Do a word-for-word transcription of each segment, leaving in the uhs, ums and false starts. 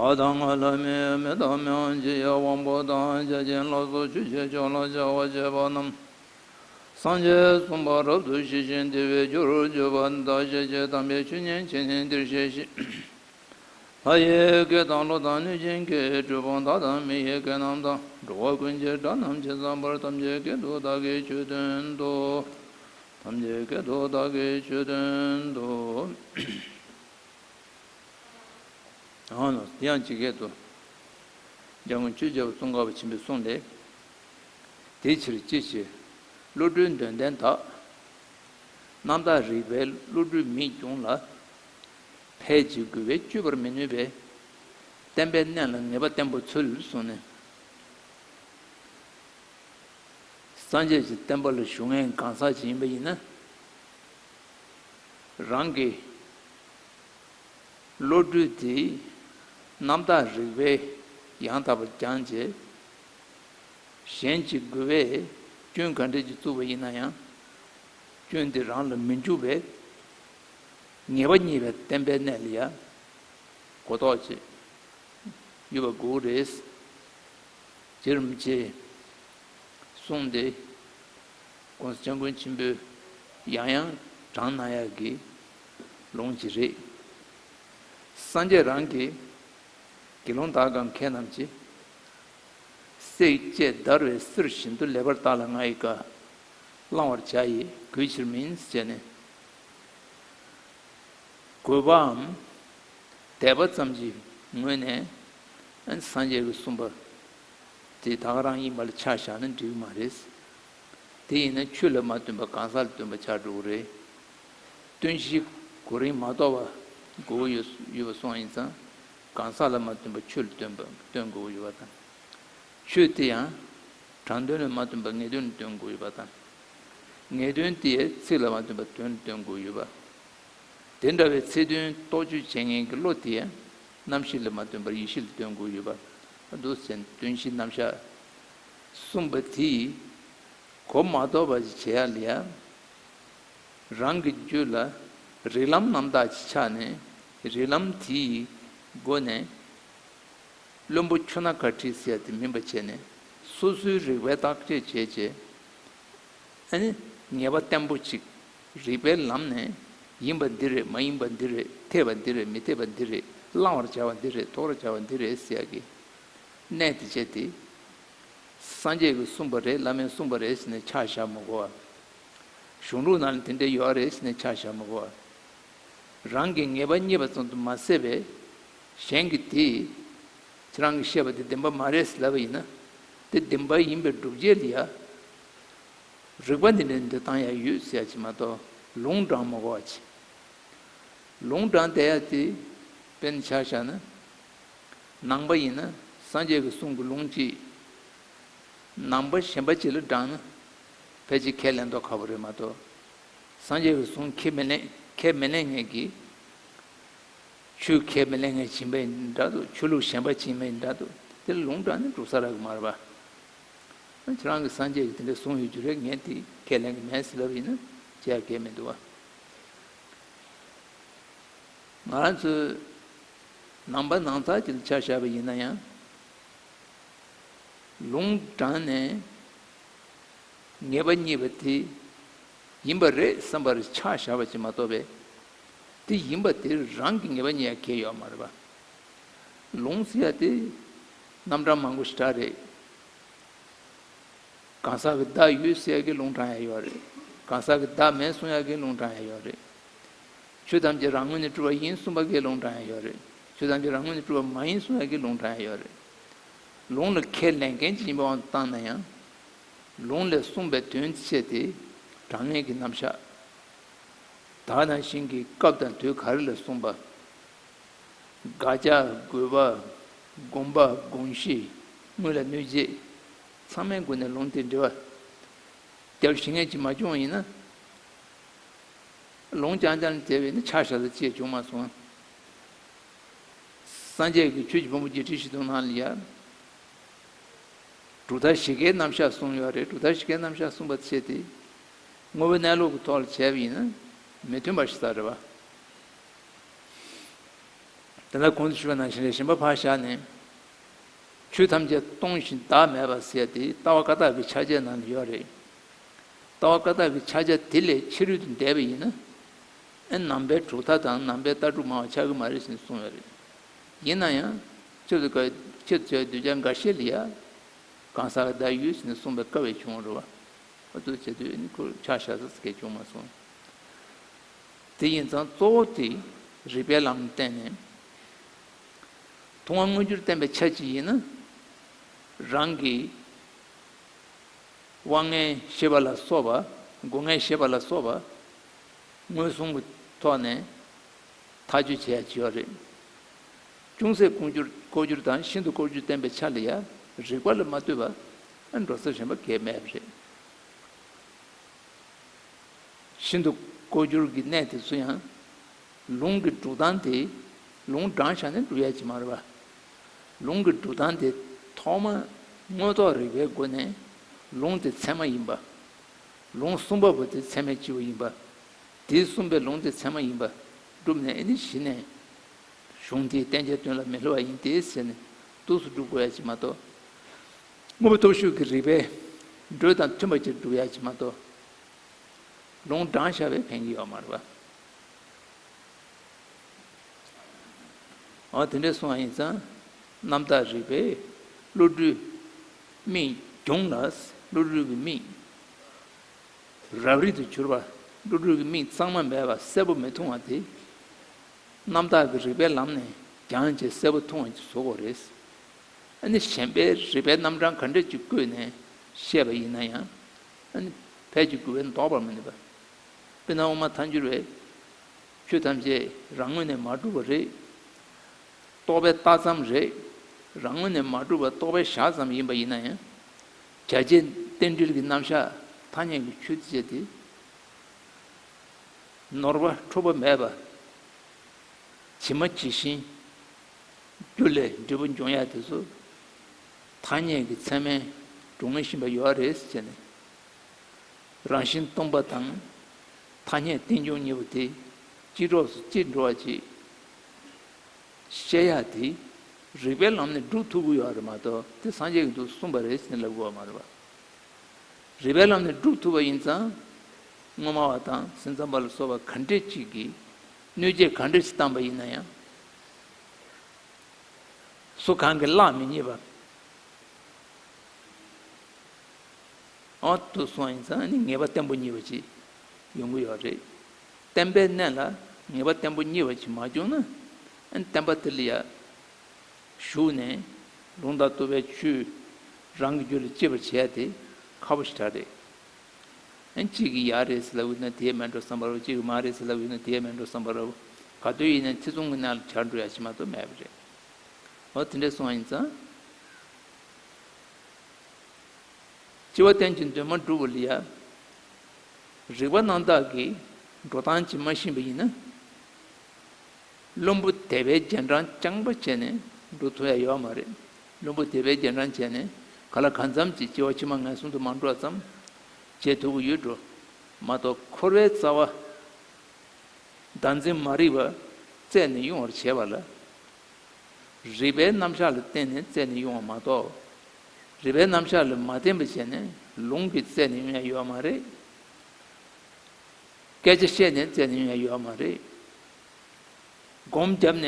ཨ་དང་ཨ་ལ་མི་མི་དང་མི་དབང་ཆེ་ཡ་དབང་པོ་དང་བརྒྱ་བྱིན་ལ་སོགས་ཆོས་ཀྱི་ཕྱོགས་ལ་བྱ་བ་བྱེད་པ་རྣམས། སངས་རྒྱས་གསུངས་པ་རབ་ཏུ་ཞི་ཞིང་བདེ་བའི་རྒྱུར་གྱུར་པ་འདི་དག་ཤེས་བྱའི་དམ་པའི་ཆོས་ཉན་བྱས་ནས་འདིར་གཤེགས་ཤིག། ལྷ་ཡི་སྐད་དང་ཀླུ་དང་གནོད་སྦྱིན་སྐད། གྲུལ་བུམ་དག་དང་མི་ཡི་སྐད་རྣམས་དང་། འགྲོ་བ་ཀུན་གྱི་སྒྲ་རྣམས་ཇི་ཙམ་པར། ཐམས་ཅད་སྐད་དུ་བདག་གིས་ཆོས་བསྟན་ཏོ། ཐམས་ཅད་སྐད་དུ་བདག་གིས་ཆོས་བསྟན་ཏོ། ཡང་ཇི་སྐད་དུ། འཇམ་མགོན་ཆོས་རྒྱལ་པོ་ཙོང་ཁ་པ་ཆེན་པོས་གསུངས་ཏེ། དེ་ཕྱིར་ཅི་ཕྱིར་བློ་གྲོས་འདོད་ལྡན་དག། རྣམ་དག་རིག་པའི་བློ་གྲོས་མེད་ཀྱང་ལ། ཕལ་གྱི་རྒོལ་བས་གཅོད་པར་མི་ནུས་པས། བསྟན་པའི་གནས་ལ་ངེས་པ་བརྟན་པོ་འཚོལ་གསུངས་ནས། སངས་རྒྱས་ཀྱི་བསྟན་པ་ལ་ཞུགས་མཁན་གང་ཟག་ཅིག་ཡིན་པ་ཡིན་ན། རང་གི་བློ་གྲོས་དེ་རྣམ་དག་རིག་པས་ཡང་དག་པར་སྦྱངས་རྗེས། གཞན་གྱི་རྒོལ་བས་སྐྱོན་ག་འདྲ་ཅིག་བཙུགས་པ་ཡིན་ན་ཡང་། སྐྱོན་དེ་རང་ལ་མི་འཇུག་པས། ངེས་པ་རྙེད་པའི་བསྟན་པའི་གནས་ལ་ཡང་གོ་རྟོགས་ཅིག་ཡོད་པ་དགོས་རེད། རྗེ་རིན་པོ་ཆེ་གསུངས་ཏེ། ༸གོང་ས་སྐྱབས་མགོན་ཆེན་པོས་ཡང་ཡང་དྲངས་གནང་ཡག་གི་ལུང་ཅིག་རེད། སངས་རྒྱས་རང་གིས་དགེ་སློང་དག་གམ་མཁས་རྣམས་ཀྱིས། བསྲེག་བཅད་བརྡར་བའི་གསེར་བཞིན་དུ། ལེགས་པར་བརྟགས་ལ་ང་ཡི་བཀའ། བླང་བར་བྱ་ཡི་གུས་ཕྱིར་མིན། ཟེར་ནས། རྒོལ་བའམ་དད་པ་ཙམ་གྱི་ངོས་ནས་སངས་རྒྱས་ཀྱིས་གསུངས་པ་དེ་ད་ག་རང་ཡིན་པ་ལ་ཆ་བཞག་ན་འགྲིག་གི་མ་རེད། དེ་ཡིན་ན་ཆོས་ལ་མ་བསྟུན་པ་གང་ཟག་ལ་བསྟུན་པ་ཆགས་འགྲོ་གི་རེད། བསྟུན་གཞི་གོ་རིམ་མ་གཏོགས་པ་དགོས་ཀྱི་ཡོད་ཡོད་པ་སོང་ཡིན་ཙང་། གང་ཟག་ལ་མ་བསྟུན་པ་ཆོས་ལ་བསྟུན་པ་བསྟུན་དགོས་ཀྱི་ཡོད་པ་དང་། ཆོས་དེ་ཡང་དྲང་དོན་ལ་མ་བསྟུན་པ་ངེས་དོན་ལ་བསྟུན་དགོས་ཡོད་པ་དང་། ངེས་དོན་དེ་ཡང་ཚིག་ལ་མ་བསྟུན་པ་དོན་ལ་བསྟུན་དགོས་ཡོད་པ། དེ་འདྲ་བའི་ཚིག་དོན་རྟོག་དཔྱོད་བྱེད་མཁན་གྱི་བློ་དེ་ཡང་རྣམ་ཤེས་ལ་མ་བསྟུན་པར་ཡེ་ཤེས་ལ་བསྟུན་དགོས་ཡོད་པ། འདུག་ཟེར་ནས་བསྟུན་གཞི་རྣམ་གཞག་གསུངས་པ་དེ་གོ་མ་རྟོགས་པ་ཞིག་བྱེད་ཡག་ལ་ཡང་། རང་གི་རྒྱུད་ལ་རིགས་ལམ་རྣམ་དག་ཅིག་ཆགས་ནས། རིགས་ལམ་དེའི་སྒོ་ནས་བླུན་པོ་ཆུ་སྣ་ཁར་ཁྲིད་ཟེར་ཡ་དེ་མིན་པ་བྱས་ནས། སོ་སོའི་རིག་པའི་བརྟག་དཔྱད་བྱས་རྗེས། ཨ་ནི་ངེས་པ་བརྟན་པོ་ཅིག་རིག་པའི་ལམ་ནས་ཡིན་པ་འདི་རེད། མ་ཡིན་པ་འདི་རེད། འཐད་པ་འདི་རེད། མི་འཐད་པ་འདི་རེད། བླང་བར་བྱ་བ་འདི་རེད། དོར་བར་བྱ་བ་འདི་རེད་ཟེར་ཡ་གི་གནད་དེ་བྱས་ཏེ། སངས་རྒྱས་ཀྱིས་གསུངས་པ་རེད། བླ་མས་གསུངས་པ་རེད་ཟེར་ནས་ཆ་བཞག་མི་དགོས་པ། གཞུང་ལུགས་ནང་ལ་དེ་འདྲ་ཡོད་རེད་ཟེར་ནས་ཆ་བཞག་མི་དགོས་པ། རང་གི་ངེས་པ་རྙེད་པ་ཙམ་དུ་མ་ཟད་པའི་གཞན་གྱི་དེས་ཁྱེད་རང་གིས་བཤད་པ་དེ་བདེན་པ་མ་རེད་ཟེར་ལབ་པ་ཡིན་ན། དེ་བདེན་པ་ཡིན་པའི་སྒྲུབ་བྱེད་ལ་ཡ། རིགས་པ་འདི་འདྲ་འདི་བཏང་ཡ་ཡོད་ཟེར་ཡ་ཅིག་མ་གཏོགས་ལུང་དྲངས་མ་དགོས་པ་ཅིག། ལུང་དྲངས་བསྡད་ཡ་དེ་དཔེར་ན་ཆ་བཞག་ན། ནང་པ་ཡིན་ན་སངས་རྒྱས་ཀྱི་གསུང་གི་ལུང་གཅིག་ནང་པ་གཞན་པ་ཅིག་ལ་དྲངས་ན་ཕལ་ཆེར་ཁས་ལེན་མདོག་ཁ་པོ་རེད་མ་གཏོགས། སངས་རྒྱས་ཀྱི་གསུང་ཁས་མི་ལེན་ཁས་མི་ལེན་མཁན་གྱི། ཆོས་ཁས་མི་ལེན་མཁན་ཡིན་པ་ཡིན་འདྲ་འདུག། ཆོས་ལུགས་གཞན་པ་ཡིན་པ་ཡིན་འདྲ་འདུག། དེ་ལ་ལུང་དྲངས་ནས་འགྲོ་ས་རག་གི་མ་རེད་པ། ཁྱེད་རང་གིས་སངས་རྒྱས་ཀྱིས་དེ་འདྲ་གསུངས་ཡོད་རྒྱུ་རེད། ངས་དེ་ཁས་ལེན་གྱི་མེད་ཟེར་ལབ་ཡིན་ན་བྱས་ཡ་གལ་མི་འདུག་བ། ང་རང་ཚོའི་ནང་པ་ནང་ཚགས་ཅིག་ལ་ཆ་བཞག་པ་ཡིན་ན་ཡང་། ལུང་དྲངས་ནས་ངེས་པ་རྙེད་པ་དེ་ཡིན་པ་རེད་བསམ་པར་ཆ་བཞག་པ་ཅིག་མ་གཏོགས་པས། དེ་ཡིན་པ་དེ་རང་གི་ངེས་པ་རྙེད་ཡ་གལ་ཡོད་མ་རེད་པ། ལུང་ཟེར་ཡ་དེ་རྣམ་གྲངས་མང་པོ་ཞེ་དྲག་རེད། གང་ཟག་གི་བདག་ཡོད་ཟེར་ཡ་གི་ལུང་དྲངས་ཡ་ཡོད་རེད། གང་ཟག་གི་བདག་མེད་གསུང་ཡ་གི་ལུང་དྲངས་ཡ་ཡོད་རེད། ཆོས་ཐམས་ཅད་རང་ངོས་ནས་གྲུབ་པ་ཡིན་གསུངས་པ་གི་ལུང་དྲངས་ཡ་ཡོད་རེད། ཆོས་ཐམས་ཅད་རང་ངོས་ནས་གྲུབ་པ་མ་ཡིན་གསུང་ཡ་གི་ལུང་དྲངས་ཡ་ཡོད་རེད། ལུང་ལ་ཁས་ལེན་མཁན་ཅིག་ཡིན་པའི་དབང་དུ་བཏང་ན་ཡང་། ལུང་ལས་གསུངས་པའི་དོན་ཆེད་དེ་དྲང་ངེས་ཀྱི་རྣམ་གཞག། ད་ནང་བཞིན་གྱི་སྐབས་དང་དུས་ག་རེ་ལ་གསུངས་པ། དགག་བྱ་དགོས་པ། དགོངས་པ་དགོངས་གཞི། དངོས་ལ་གནོད་བྱེད། ཚང་མའི་སྒོ་ནས་ལུང་དེ་འགྲེལ་བ་རྒྱབ་ཤེས་མཁན་ཅིག་མ་བྱུང་བ་ཡིན་ན། ལུང་རྐྱང་རྐྱང་ལ་བལྟས་པས་ན་ཆ་བཞག་ས་ཅིག་བྱུང་མ་སོང་། སངས་རྒྱས་ཀྱིས་ཆོས་ཀྱི་ཕུང་པོ་བརྒྱད་ཁྲི་བཞི་སྟོང་ནང་ལ་ཡ། གྲུབ་མཐའ་བཞི་ཀའི་རྣམ་གཞག་གསུངས་ཡོད་རེད། གྲུབ་མཐའ་བཞི་ཀའི་རྣམ་གཞག་གསུངས་པ་བྱས་ཏེ། དངོས་པོའི་གནས་ལུགས་ཀྱི་ཐོག་ལ་བྱས་པ་ཡིན་ན་མི་མཐུན་པ་ཞིག་རེད་པ། དེ་ལ་གོང་དུ་ཞུས་པ་ནང་བཞིན་རེད། གཞན་པ་ཕར་བཞག་ནས། ཆོས་ཐམས་ཅད་སྟོང་ཞིང་བདག་མེད་པ་ཟེར་ཡ་དེ་ལྟ་བ་བཀའ་རྟགས་ཀྱི་ཕྱག་རྒྱའི་ནང་ལ་ཡོད་རེད། ལྟ་བ་བཀའ་རྟགས་ཀྱི་ཕྱག་རྒྱ་དེ་ལས་ཕྱི་རོལ་དུ་འདས་པ་ཡིན་ན། ཨེ་ནང་པའི་གྲུབ་མཐའ་དང་ནང་པའི་ལྟ་གྲུབ་སྨྲ་བ་ཆགས་ཀྱི་མ་རེད་ཟེར་གསུངས་ཡོད་རེད། ཡིན་ན་ཡང་། ཆེད་དུ་དཀའ་ཆེད་དུ་བྱ་བའི་གདུལ་བྱ་འགའ་ཤས་ལ་ཡ། གང་ཟག་གི་བརྡ་ཡོད་ཟེར་ནས་གསུངས་པའི་སྐབས་ཡང་བྱུང་བ་རེད་བ། ཨ་ཏུ་བྱེད་དུས་ནི་ཁོ་ཆ་བཞག་ས་སྐད་བྱུང་མ་སོང་། དེ་ཡིན་ཙང་གཙོ་བོ་དེ་རིགས་པའི་ལམ་ལ་བརྟེན་ནས། མཐོང་བ་མངོན་གྱུར་བསྟན་པའི་ཆ་གཅིག་ཡིན་ན། རང་གི་དབང་ངེས་ཤེས་པ་ལ་སོགས་པ། སྒོ་ངེས་ཤེས་པ་ལ་སོགས་པ། མངོན་སུམ་གྱི་ཐོག་ནས་ཐག་གཅོད་བྱེད་ཡ་བྱེད་ཡ་རེད། ཅུང་ཟད་ལྐོག་གྱུར་ལྐོག་གྱུར་དང་ཤིན་ཏུ་ལྐོག་གྱུར་བསྟན་པའི་ཆ་ལ་ཡ། རིགས་པ་ལ་མ་ལྟོས་པ་འགྲོ་ས་གཞན་པ་གང་ཡང་མེད་པ་རེད། ཤིན་ཏུ་ལྐོག་གྱུར་གྱི་གནས་དེ་ཚོ་ཡང་། ལུང་གི་སྒྲུབ་སྟངས་དེ་ལུང་དྲངས་བཞག་ནས་སྒྲུབ་ཡ་ཅིག་མ་རེད་པ། ལུང་གི་སྒྲུབ་སྟངས་དེ་ཐོག་མ་དངོས་ཐོག་རིགས་པའི་སྒོ་ནས་ལུང་དེ་ཚད་མ་ཡིན་པ། ལུང་གསུམ་པ་པོ་དེ་ཚད་མས་ཕྱེ་བ་ཡིན་པ། དེས་གསུངས་པའི་ལུང་དེ་ཚད་མ་ཡིན་པ་བསྒྲུབས་ནས། ཨེ་ནི་གཞི་ནས་གཞུང་དེའི་བསྟན་བྱའི་དོན་ལ་མི་སླུ་བ་ཡིན་ཏེ་ཟེར་ནས་འདུག་སེ་སྒྲུབ་དགོས་ཡ་ཅིག་མ་གཏོགས། དངོས་པོ་སྟོབས་ཞུགས་ཀྱི་རིགས་པའི་འགྲོས་དང་མཐུན་པ་ཅིག་སྒྲུབ་ཡ་ཅིག་མ་གཏོགས། ལུང་དྲངས་བཞག་པས་ཕན་གྱི་ཡོད་མ་རེད་པ། འོ་དེ་འདྲས་སོང་བ་ཡིན་ཙང་། རྣམ་དག་རིགས་པས་བློ་གྲོས་དམིགས་གྱུང་ལ། བློ་གྲོས་ཀྱི་དམིགས་རབ་རིབ་ཏུ་གྱུར་པ། བློ་གྲོས་ཀྱི་དམིགས་གཙང་མ་མེད་པ་གསལ་པོ་མི་མཐོང་བ་དེ། རྣམ་དག་གི་རིགས་པའི་ལམ་ནས་སྦྱངས་བྱས་གསལ་པོ་མཐོང་བ་ཅིག་བཟོ་དགོས་རེད། ཨ་ནི་གཞན་པའི་རིགས་པའི་རྣམ་གྲངས་ག་འདྲས་ཅིག་བཀོད་ནས་བཤད་པ་ཡིན་ན་ཡང་། ཨ་ནི་ཕལ་གྱི་དགུ་བས་ལྡོག་པར་མི་ནུས་པ། དཔེར་ན་དབུ་མ་ཐལ་འགྱུར་བས། ཆོས་ཐམས་ཅད་རང་ངོས་ནས་མ་གྲུབ་པ་རེད། རྟོག་པའི་ལྟ་ཙམ་རེད། རང་ངོས་ནས་མ་གྲུབ་པ་རྟོག་པའི་བཞག་ཙམ་ཡིན་པ་ཡིན་ན་ཡང་། བྱ་བྱེད་རྟེན་འབྲེལ་གྱི་རྣམ་གཞག་ཐ་སྙད་ཀྱི་ཆོས་ཅན་དེ། ནོར་བ་འཁྲུལ་པ་མེད་པ། ཇི་མ་ཇི་བཞིན་རྒྱུ་ལས་འབྲས་བུ་འབྱུང་ཡ་དེ་ཚོ་ཐ་སྙད་ཀྱི་ཚད་མས་གྲུབ་ངེས་བཞིན་པ་ཡོད་རེད་ཟེར་ནས། རང་བཞིན་སྟོང་པ་དང་ཐ་སྙད་རྟེན་འབྱུང་གཉིས་པོ་དེ་གཅིག་གྲོགས་སུ་གཅིག་འགྲོ་བ་ཅིག་བཤད་ཡ་དེ་རིགས་པའི་ལམ་ནས་སྒྲུབ་ཐུབ་ཀྱི་ཡོད་རེད་མ་གཏོགས། དེ་སངས་རྒྱས་ཀྱིས་འདུག་གསུངས་པ་རེད་ཟེར་ནས་ལབ་དགོས་པ་མ་རེད་པ། རིགས་པའི་ལམ་ནས་སྒྲུབ་ཐུབ་པ་ཡིན་ཙང་། དངོས་སྨྲ་བ་དང་ཟས་གཙང་པ་ལ་སོགས་པ་ག་འདྲས་ཅིག་གིས་གནོད་བྱེད་ག་འདྲས་ཤིག་བཏང་པ་ཡིན་ན་ཡང་། སུ་གང་གིས་གླགས་མི་རྙེད་པ། འོ་དེ་སོང་ཡིན་ཙང་ནི་ངེས་པ་བརྟན་པོ་རྙེད་པ་ཅིག་ཡོང་གི་ཡོད་རེད། བསྟན་པའི་གནས་ལ་ངེས་པ་བརྟན་པོ་རྙེད་པ་ཅིག་མ་བྱུང་ན། ཨན་བསྟན་པ་དེ་ལ་ཡ་ཞུགས་ནས་ལུང་དང་རྟོགས་པའི་ཆོས་རང་གི་རྒྱུད་ལ་སྐྱེ་བར་བྱས་ཏེ་ཁག་པོ་ཞེ་དྲག་རེད། ཨན་གཅིག་གིས་ཡག་རེད་ཟེར་ལབ་ཡོད་ན་དེ་ཡང་མེད་འགྲོ་བསམ་པ་རེད། གཅིག་གིས་མ་རེད་ཟེར་ལབ་ཡོད་ན་དེ་ཡང་མེད་འགྲོ་བསམ་པ་རེད། ག་དུས་ཡིན་ན་ཐེ་ཚོམ་གྱི་ནང་ལ་གྱར་འགྲོ་ཡ་ཅིག་མ་གཏོགས་མེད་པ་རེད། འོ་དེ་འདྲས་སོང་བ་ཡིན་ཙང་། སྤྱི་བ་རྟེན་གྱི་འདུན་མ་སྒྲུབ་པ་ལ་ཡ། རིགས་པ་རྣམ་དག་གི་འགྲོ་སྟངས་ཅིག་མ་ཤེས་པ་ཡིན་ན། བླུན་པོ་དད་པའི་རྗེས་འབྲང་རྐྱང་པ་བྱས་ནས་འགྲོ་ཐུབ་ཡ་ཡོད་མ་རེད། བླུན་པོ་དད་པའི་རྗེས་འབྲང་བྱས་ནས་གང་ལ་གང་འཚམ་གྱིས་སྐྱེ་བ་ཕྱི་མ་ངན་སོང་དུ་མ་འགྲོ་བ་ཙམ་བྱེད་ཐུབ་ཀྱི་ཡོད་འགྲོ། མ་གཏོགས་འཁོར་བའི་རྩ་བ་བདག་འཛིན་མ་རིག་པ་རྩད་ནས་དབྱུང་བར་བྱེད་པ་ལ། རིགས་པའི་རྣམ་གཞག་ལ་བརྟེན་ནས་རྩད་ནས་དབྱུང་བ་མ་གཏོགས། རིགས་པའི་རྣམ་གཞག་ལ་མ་བརྟེན་པ་བྱས་ནས་ལུང་གིས་རྩད་ནས་དབྱུང་ཡ་ཡོད་མ་རེད། སྐད་ཆ་བཤད་ནས་རྩད་ནས་དབྱུང་ཡ་ཡོད་མ་རེད། སྒོམ་བརྒྱབ་ནས་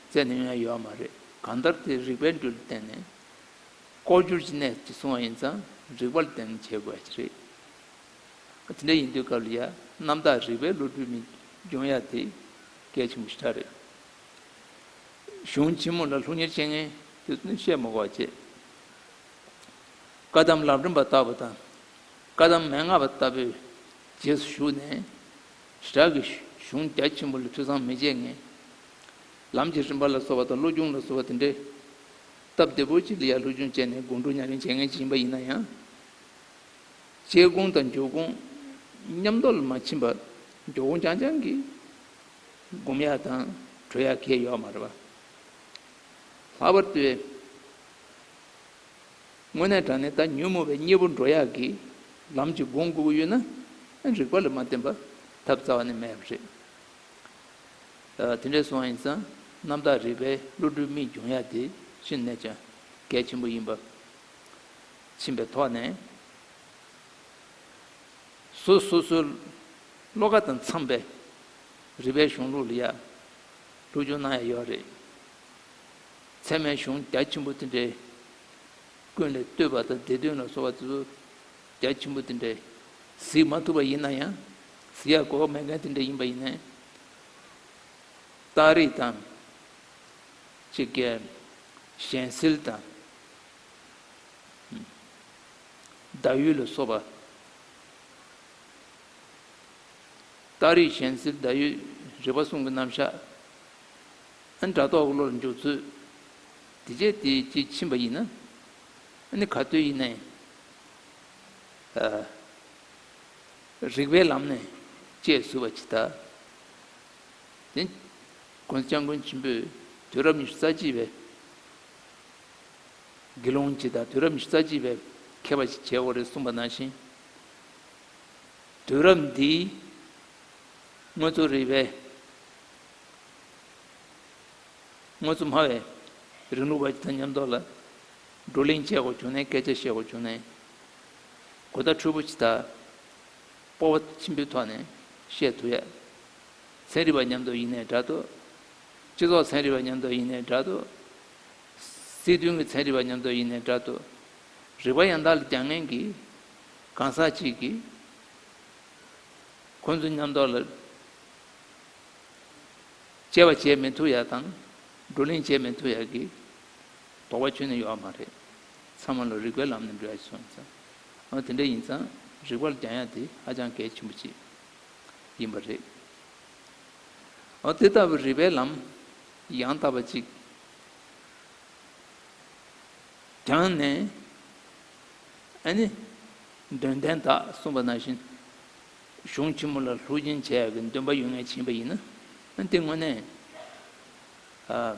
རྩད་ནས་དབྱུང་ཡ་ཡོད་མ་རེད། གང་ལྟར་དེ་རིགས་པའི་འགྲོས་ལ་བརྟེན་ནས། ལྐོག་གྱུར་གྱི་གནས་ཀྱི་སོང་བ་ཡིན་ཙང་རིགས་པ་ལ་བརྟེན་ནས་བྱེད་དགོས་ཡ་ཅིག་རེད། དེ་འདྲ་ཡིན་དུས་སྐབས་ལ་ཡ་རྣམ་དག་རིགས་པའི་བློ་གྲོས་མི་འབྱུང་ཡ་དེ་གལ་ཆེན་པོ་ཞེ་དྲག་རེད། གཞུང་ཆེན་མོ་ལ་སློབ་གཉེར་བྱེད་མཁན་དེ་ཚོ་ནི་བཤད་མ་དགོས་པ་བྱས། བཀའ་གདམས་ལམ་རིམ་པ་ལྟ་བུ་དང་། བཀའ་གདམས་མན་ངག་པ་ལྟ་བུའི་རྗེས་སུ་ཞུགས་ནས། ཞེ་དྲག་གི་གཞུང་རྒྱ་ཆེན་པོ་ལ་ཐོས་བསམ་མི་བྱེད་མཁན། ལམ་གྱི་རིམ་པ་ལ་སོགས་པ་དང་བློ་སྦྱོང་ལ་སོགས་པ་དེ་འདྲའི་སྟབས་བདེ་པོ་ཅིག་ལ་ཡ་སློབ་སྦྱོང་བྱས་ནས་སྒོམ་སྒྲུབ་ཉམས་ལེན་བྱེད་མཁན་ཅིག་ཡིན་པ་ཡིན་ན་ཡང་། དཔྱད་སྒོམ་དང་འཇུག་སྒོམ་མཉམ་དུ་ལ་མ་ཕྱིན་པར་འཇུག་སྒོམ་རྐྱང་རྐྱང་གིས་སྒོམ་ཡག་དང་གྲོལ་ཡག་གང་ཡང་ཡོད་མ་རེད་པ། ལྷག་པར་དུ། དངོས་གནས་དྲང་གནས་ད་ཉོན་མོངས་པའི་གཉེན་པོ་འགྲོ་ཡག་གི་ལམ་གྱི་སྒོམ་དགོས་ཀྱི་ཡོད་ན། རིགས་པ་ལ་མ་བརྟེན་པ་ཐབས་རྩ་བ་ནས་མེད་པ་རེད། ཨ། དེ་འདྲས་སོང་བ་ཡིན་ཙང་ རྣམ་དག་རིག་པའི་བློ་གྲོས་མིག་སྦྱོང་ཡ་དེ་ཤིན་ཏུ་ནས་ཀྱང་གལ་ཆེན་པོ་ཡིན་པ་ཕྱིན་པའི་ཐོག་ནས། སོ་སོ་སོའི་བློ་ཁ་དང་འཚམས་པའི་རིག་པའི་གཞུང་ལུགས་ལ་ཡ་སློབ་སྦྱོང་གནང་ཡ་ཡོད་རེད། ཚད་མའི་གཞུང་རྒྱ་ཆེན་པོ་དེ་འདྲའི་ཀུན་ལས་བཏུས་པ་དང་སྡེ་བདུན་ལ་སོགས་པ་དེ་ཚོ་རྒྱ་ཆེན་པོ་དེ་འདྲའི་གཟིགས་མ་ཐུབ་པ་ཡིན་ན་ཡང་། གཟིགས་ཡ་གོ་སྐབས་མེད་མཁན་དེ་འདྲ་ཡིན་པ་ཡིན་ནའི། རྟགས་རིགས་དང་། གཅིག་གི་གཞན་སེལ་དང་། བརྡ་ཡུལ་ལ་སོགས་པ། རྟགས་རིགས་གཞན་སེལ་བརྡ་ཡུལ་རིག་པ་གསུམ་གྱི་རྣམ་གཞག་ཨ་ནི་སྒྲ་རྟོག་གི་བློ་ལ་འཇུག་ཚུལ། དེ་རྗེས་དེ་གཅིག་ཕྱིན་པ་ཡིན་ན། ཨ་ནི་ག་དུས་ཡིན་ནའི། ཨ། རིགས་པའི་ལམ་ནས་དཔྱད་ཟུར་བ་ཇི་ལྟར། དེ། ༸གོང་ས་༸སྐྱབས་མགོན་ཆེན་པོས་དུས་རབས་ཉི་ཤུ་རྩ་གཅིག་པའི་དགེ་སློང་ཇི་ལྟར་དུས་རབས་ཉི་ཤུ་རྩ་གཅིག་པའི་མཁས་པ་ཞིག་བྱེད་དགོས་རེད་གསུངས་པ་ནང་བཞིན། དུས་རབས་འདིའི་དངོས་གཙོ་རིག་པའི་དངོས་གཙོ་སྨྲ་བའི་རིང་ལུགས་པ་ཅིག་དང་མཉམ་དུ་ལ་བགྲོ་གླེང་བྱེད་དགོས་བྱུང་ནས། སྐད་ཆ་བཤད་དགོས་བྱུང་ནས། གོ་བརྡ་འཕྲོད་པོ་ཅིག་དང་སྤོབས་པ་ཆེན་པོའི་ཐོག་ནས་བཤད་ཐུབ་ཡ། ཚན་རིག་པ་མཉམ་དུ་ཡིན་ནའི་འདྲ་འདུག་སྤྱི་ཚོགས་ཚན་རིག་པ་མཉམ་དུ་ཡིན་ནའི་འདྲ་འདུག་སྲིད་དོན་གྱི་ཚན་རིག་པ་མཉམ་དུ་ཡིན་ནའི་འདྲ་འདུག་རིག་པ་ཡང་དག་ལ་སྦྱང་མཁན་གྱི་གང་ཟག་ཅིག་གིས་ཁོང་ཚོ་མཉམ་དུ་ལ་དཔྱད་པ་བྱེད་མི་ཐུབ་ཡ་དང་། བགྲོ་གླེང་བྱེད་མི་ཐུབ་ཡ་གི་དོགས་པ་ཁྱོན་ནས་ཡོད་མ་རེད། ཚང་མ་ལ་རིག་པའི་ལམ་ནས་འགྲོ་ཡ་སོང་ཙང་། འོ་དེ་འདྲ་ཡིན་ཙང་རིག་པ་ལ་སྦྱང་ཡ་དེ་ཧ་ཅང་གལ་ཆེན་པོ་ཅིག་ཡིན་པ་རེད། འོ་དེ་ལྟ་བུའི་རིག་པའི་ལམ་ཡང་དག་པ་ཅིག་སྦྱངས་ནས། ཨ་ནི་དོན་ལྡན་དག་གསུངས་པ་ནང་བཞིན་གཞུང་ཆེན་མོ་ལ་སློབ་སྦྱོང་བྱེད་ཡག་གི་འདུན་པ་ཡོད་མཁན་ཡིན་པ་ཡིན་ན། ཨ་ནི་དེ་དངོས་གནས། ཨ།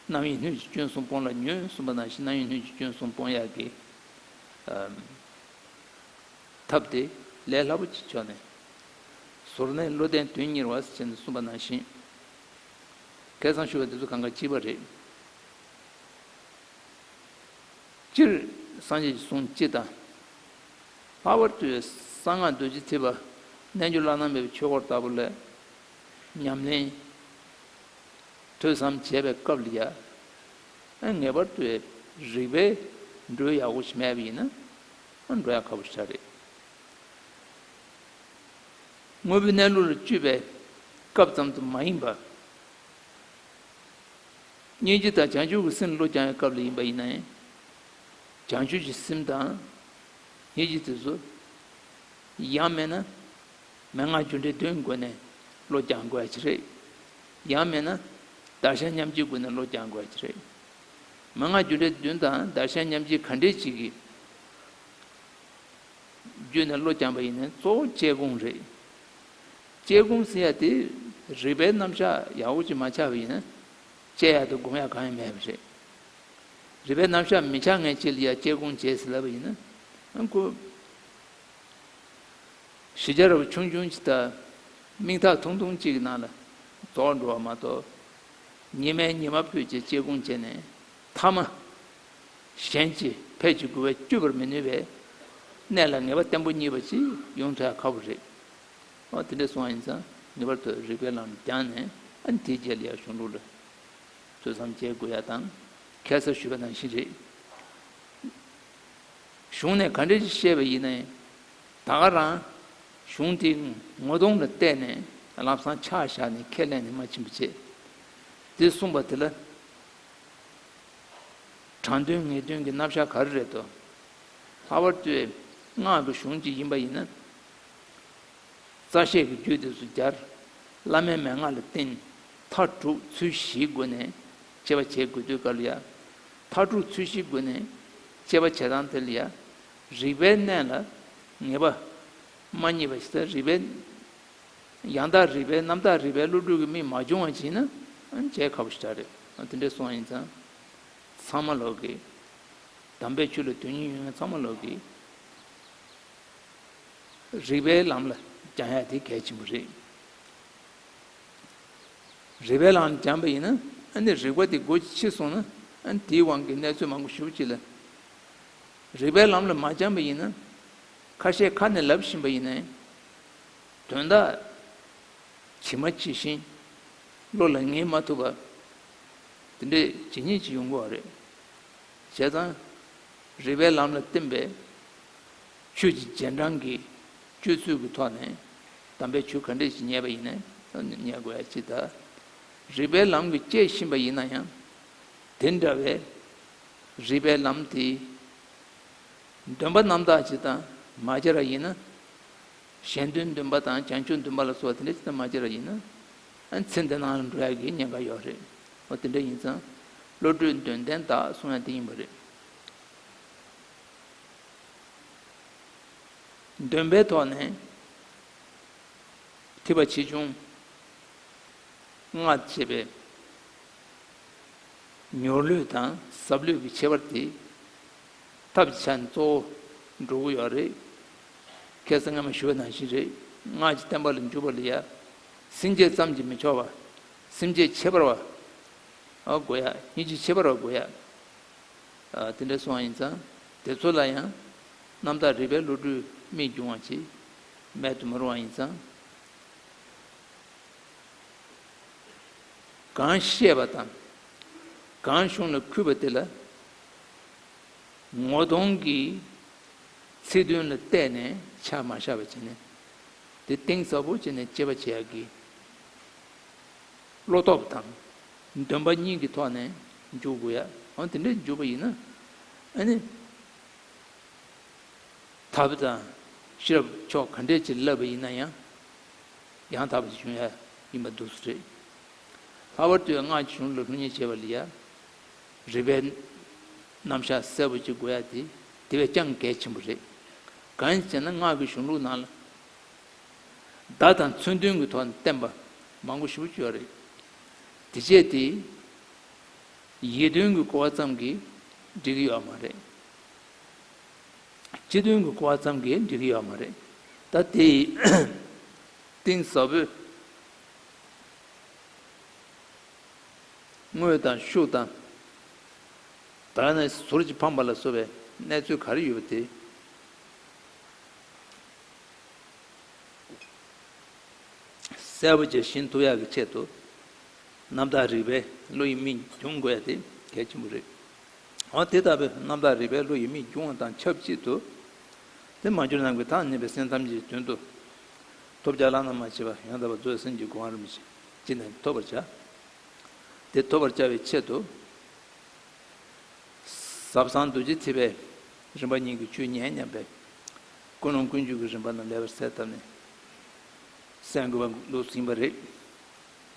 རྣམ་གཡེང་སྣོད་ཀྱི་སྐྱོན་གསུམ་སྤོང་ལ་ཉོན་གསུངས་པ་ནང་བཞིན། རྣམ་གཡེང་སྣོད་ཀྱི་སྐྱོན་གསུམ་སྤོང་ཡག་གི། ཨ། ཐབས་དེ་ལས་སླ་པོ་ཅིག་ཆགས་ནས། ཟོར་གནས་བློ་ལྡན་དོན་གཉེར་བ་ཟེར་ནས་གསུངས་པ་ནང་བཞིན། ཁ་སང་ཞུས་པ་དེ་ཚོ་གང་ག་གཅིག་པ་རེད། སྤྱིར་སངས་རྒྱས་ཀྱི་གསུང་སྤྱི་དང་། ལྷག་པར་དུ་གསང་སྔགས་རྡོ་རྗེ་ཐེག་པ་རྣལ་འབྱོར་བླ་ན་མེད་པའི་ཆོས་སྐོར་ལྟ་བུ་ལ་ཉམས་ལེན་ཐོས་བསམ་བྱས་པའི་སྐབས་ལ་ཡ། ཨ། ངེས་པར་དུ་རིག་པའི་འགྲོས་ཡག་པོ་ཞིག་མེད་པ་ཡིན་ན། ཨ། འགྲོ་ཡག་ཁག་པོ་ཞིག་རེད། དངོས་པོའི་གནས་ལུགས་ལ་དཔྱོད་པའི་སྐབས་ཙམ་དུ་མ་ཡིན་པར། སྙིང་རྗེ་དང་བྱང་ཆུབ་ཀྱི་སེམས་བློ་སྦྱང་བའི་སྐབས་ལ་ཡིན་པ་ཡིན་ན་ཡང་། བྱང་ཆུབ་ཀྱི་སེམས་དང་སྙིང་རྗེ་དེ་ཚོ་ཡང་མེད་ན་མན་ངག་རྒྱུ་འབྲས་བདུན་སྒོ་ནས་བློ་སྦྱང་དགོས་ཡ་ཅིག་རེད། ཡང་མེད་ན་བདག་གཞན་མཉམ་བརྗེའི་སྒོ་ནས་བློ་སྦྱང་དགོས་ཡ་ཅིག་རེད། མན་ངག་རྒྱུ་འབྲས་བདུན་དང་བདག་གཞན་མཉམ་བརྗེ་ག་འདྲས་ཅིག་གིས་བརྒྱུད་ནས་བློ་སྦྱངས་པ་ཡིན་ན་གཙོ་བོ་དཔྱད་སྒོམ་རེད། དཔྱད་སྒོམ་ཟེར་ཡ་དེ་རིག་པའི་རྣམ་གཞག་ཡག་པོ་ཅིག་མ་ཆགས་པ་ཡིན་ན། དཔྱད་ཡ་དང་སྒོམ་ཡ་གང་ཡང་མེད་པ་རེད། རིག་པའི་རྣམ་གཞག་མི་ཆགས་མཁན་ཅིག་ལ་ཡ་དཔྱད་སྒོམ་བྱས་ཟེར་ལབ་པ་ཡིན་ན། ཨ། ཁོ་ཞི་ཆར་བ་ཆུང་ཆུང་ཅིག་དང་། མིག་ཐག་ཐུང་ཐུང་ཅིག་གི་ནང་ལ་རྫོགས་འགྲོ་བ་མ་གཏོགས། ཉི་མའི་ཉི་མ་ཕུད་ཀྱི་དཔྱད་སྒོམ་བྱས་ནས་མཐའ་མ་གཞན་གྱི་ཕལ་གྱི་དགུ་བས་བསྐྱུར་བར་མི་ནུས་པའི་གནས་ལ་ངེས་པ་བརྟན་པོ་རྙེད་པ་ཅིག་ཡོང་ཐུབ་ཡ་ཁག་པོ་རེད། འོ་དེ་འདྲ་སོང་བ་ཡིན་ཙང་ངེས་པར་དུ་རིག་པའི་ལམ་སྦྱངས་ནས། ཨ་ནི་དེའི་རྗེས་ལ་ཡང་གཞུང་ལུགས་ལ་ཐོས་བསམ་བྱེད་དགོས་ཡ་དང་། ཁ་སང་ཞུས་པ་ནང་བཞིན་རེད། གཞུང་ནས་ག་འདྲ་ཞིག་བཤད་པ་ཡིན་ནའི། ད་ག་རང་གཞུང་དེའི་ངོ་གདོང་ལ་བལྟས་ནས་ལམ་སང་ཆ་བཞག་ནས་ཁས་ལེན་ནས་མ་ཕྱིན་པ་བྱས། དེ་གསུངས་པ་དེ་ལ་དྲང་དོན་ངེས་དོན་གྱི་རྣམ་གཞག་ག་རེ་རེད་དོ། ལྷག་པར་དུ་སྔགས་ཀྱི་གཞུང་ཅིག་ཡིན་པ་ཡིན་ན། རྩ་ཤེས་ཀྱི་རྒྱུད་དེ་ཚོ་སྦྱར། བླ་མའི་མན་ངག་ལ་བརྟེན། མཐའ་དྲུག་ཚུལ་བཞིའི་སྒོ་ནས་དཔྱད་པ་བྱེད་དགོས་དུས་སྐབས་ལ་ཡ། མཐའ་དྲུག་ཚུལ་བཞིའི་སྒོ་ནས་དཔྱད་པ་བྱེད་སྟངས་དེ་ལ་ཡ། རིག་པའི་གནས་ལ་ངེས་པ་མ་རྙེད་པ་ཞིག་དང་། རིག་པའི་ཡང་དག་རིག་པའི་རྣམ་དག་རིག་པའི་བློ་གྲོས་ཀྱི་མིག་མ་བྱུང་བ་ཅིག་ཡིན་ན། ཨ། བྱེད་ཁག་པོ་ཞིག་རེད། ཨ། དེ་འདྲ་སོང་བ་ཡིན་ཙང་། ཚང་མ་ལོག་གི། དམ་པའི་ཆོས་ལ་དོན་སྙིང་ཡོད་མཁན་ཚང་མ་ལོག་གི། རིག་པའི་ལམ་ལ་སྦྱང་ཡ་དེ་གལ་ཆེན་པོ་རེད། རིགས་པའི་ལམ་སྦྱངས་པ་ཡིན་ན། ཨ་ནི་རིག་པ་དེ་སྒོ་ཕྱེ་སོང་ན། ཨ་ནི་དེའི་དབང་གིས་གནས་ཚུལ་མང་པོ་ཞེ་པོ་ཅིག་ལ། རིགས་པའི་ལམ་ལ་མ་སྦྱངས་པ་ཡིན་ན། ཁ་ཤས་ཁ་ནས་ལབ་བཞིན་པ་ཡིན་ནའི། དོན་དག་ཇི་མ་ཇི་བཞིན་བློ་ལ་ངེས་མ་ཐུབ་པ་དེ་འདྲས་ཇི་སྙེད་ཅིག་ཡོང་གི་ཡོད་རེད། བྱས་ཙང་རིགས་པའི་ལམ་ལ་བརྟེན་པའི་ཆོས་ཀྱི་རྗེས་འབྲང་གི་སྤྱོད་ཚུལ་གྱི་ཐོག་ནས་དམ་པའི་ཆོས་ག་འདྲས་ཞིག་རྙེད་པ་ཡིན་ནའི་རྙེད་དགོས་ཡ་ཅིག་དང་། རིགས་པའི་ལམ་གྱི་དཔྱད་ཤེས་པ་ཡིན་ན་ཡང་། དེ་འདྲ་བའི་རིགས་པའི་ལམ་དེ་འདོན་པ་རྣམ་དག་ཅིག་དང་མ་སྦྱར་བ་ཡིན་ན། གཞན་དོན་འདོན་པ་དང་བྱང་ཆུབ་འདོན་པ་ལ་སོགས་པ་དེ་འདྲ་ཅིག་དང་མ་སྦྱར་བ་ཡིན་ན། ཨ་ཚེ་འདི་ནང་ལ་འགྲོ་ཡག་གི་ཉེན་ཁ་ཡོད་རེད། འོ་དེ་འདྲ་ཡིན་ཙང་། བློ་གྲོས་འདོན་ལྡན་དག་གསུང་ཡག་དེ་ཡིན་པ་རེད། འདོན་པའི་ཐོག་ནས་ཐེག་པ་ཆེ་ཆུང་སྔགས་ཅེས་པའི་མྱུར་ལུས་དང་ཟབ་ལུས་ཀྱི་ཁྱད་པར་དེ་ཐབས་ཀྱི་ཆ་ནས་གཙོ་བོ་འགྲོ་གི་ཡོད་རེད། ཁ་སང་སྔ་མ་ཞུས་པ་ནང་བཞིན་རེད། སྔགས་ཀྱི་བསྟན་པ་ལ་འཇུག་པ་ལ་ཡ། སེམས་བསྐྱེད་ཙམ་གྱིས་མི་ཆོག་པ། སེམས་བསྐྱེད་ཁྱད་པར་བ་དགོས་ཡ། སྙིང་རྗེ་ཁྱད་པར་བ་དགོས་ཡ། དེ་འདྲ་སོང་བ་ཡིན་ཙང་། དེ་ཚོ་ལ་ཡང་རྣམ་དག་རིགས་པའི་བློ་གྲོས་མིག་རྒྱུང་བ་ཅིག་མེད་དུ་མི་རུང་བ་ཡིན་ཙང་། གང་བཤད་པ་དང་། གང་གཞུང་ལ་འཁོད་པ་དེ་ལ་ངོ་གདོང་གི་ཚིག་དོན་ལ་བལྟས་ནས་ཆ་མ་བཞག་པ་བྱས་ནས། དེ་གཏིང་ཟབ་པོ་བྱས་ནས་དཔྱད་པ་བྱེད་ཡག་གི་བློ་སྟོབས་དང་འདོན་པ་གཉིས་ཀྱི་ཐོག་ནས་འཇུག་དགོས་ཡ། འོ་དེ་འདྲ་འཇུག་པ་ཡིན་ན། ཨ་ནི་ཐབས་དང་ཤེས་རབ་ཕྱོགས་ག་འདྲས་ཅིག་བསླབ་པ་ཡིན་ན་ཡང་། ཡང་དག་པ་ཞིག་བྱུང་ཡ་ཡིན་པ་འདུག་སེ་རེད། ལྷག་པར་དུ་སྔགས་ཀྱི་གཞུང་ལུགས་སློབ་གཉེར་བྱེད་པ་ལ་ཡ། རིགས་པའི་རྣམ་གཞག་གསལ་པོ་ཅིག་དགོས་ཡ་དེ་དེ་བས་ཀྱང་གལ་ཆེན་པོ་རེད། གང་ཡིན་ཟེར་ན་སྔགས་ཀྱི་གཞུང་ལུགས་ནང་ལ། བརྡ་དང་མཚོན་དོན་གྱི་ཐོག་ནས་བསྟན་པ་མང་པོ་ཞེ་པོ་ཅིག་ཡོད་རེད། དེ་བྱས་ཏེ། ཡིད་དོན་གྱི་གོ་བ་ཙམ་གྱིས་འགྲིག་གི་ཡོད་མ་རེད། སྤྱི་དོན་གྱི་གོ་བ་ཙམ་གྱིས་འགྲིག་གི་ཡོད་མ་རེད། ད་དེ་ཡི་གཏིང་ཟབ་པོའི་དངོས་དང་ཤུགས་དང་། ད་ནི་ཟུར་གྱིས་འཕངས་པ་ལ་སོགས་པའི་གནས་ཚུལ་ག་རེ་ཡོད་པ་དེ། གསལ་པོ་ཅིག་ཤེས་ཐུབ་ཡག་གི་ཆེད་དུ། རྣམ་དག་རིགས་པའི་བློ་ཡི་མིག་རྒྱུང་དགོས་ཡ་དེ་གལ་ཆེན་པོ་རེད། འོ་དེ་ལྟ་བུའི་རྣམ་དག་རིགས་པའི་བློ་ཡི་མིག་རྒྱུང་བ་དང་ཆབས་ཅིག་ཏུ། དེ་མ་གྱུར་ནམ་མཁའི་མཐའ་གཉིས་པའི་སེམས་ཐམས་ཅད་ཀྱི་དོན་དུ། ཐོབ་བྱ་བླ་ན་མ་མཆིས་པ་ཡང་དག་པར་རྫོགས་པའི་སེམས་ཀྱི་གོ་འཕང་རིན་པོ་ཆེ་ཅི་ནས་ཐོབ་པར་བྱ། དེ་ཐོབ་པར་བྱ་བའི་ཆེད་དུ། ཟབ་གསང་རྡོ་རྗེ་ཐེག་པའི་རིམ་པ་གཉིས་ཀྱི་ཆོས་ཉན་སྙམ་པའི་ཀུན་སློང་ཀུན་འབྱུང་གི་རིམ་པ་རྣམས་ལེགས་པར་གསལ་བཏབ་ནས་གསན་དགོས་པ་ལུགས་ཡིན་པ་རེད།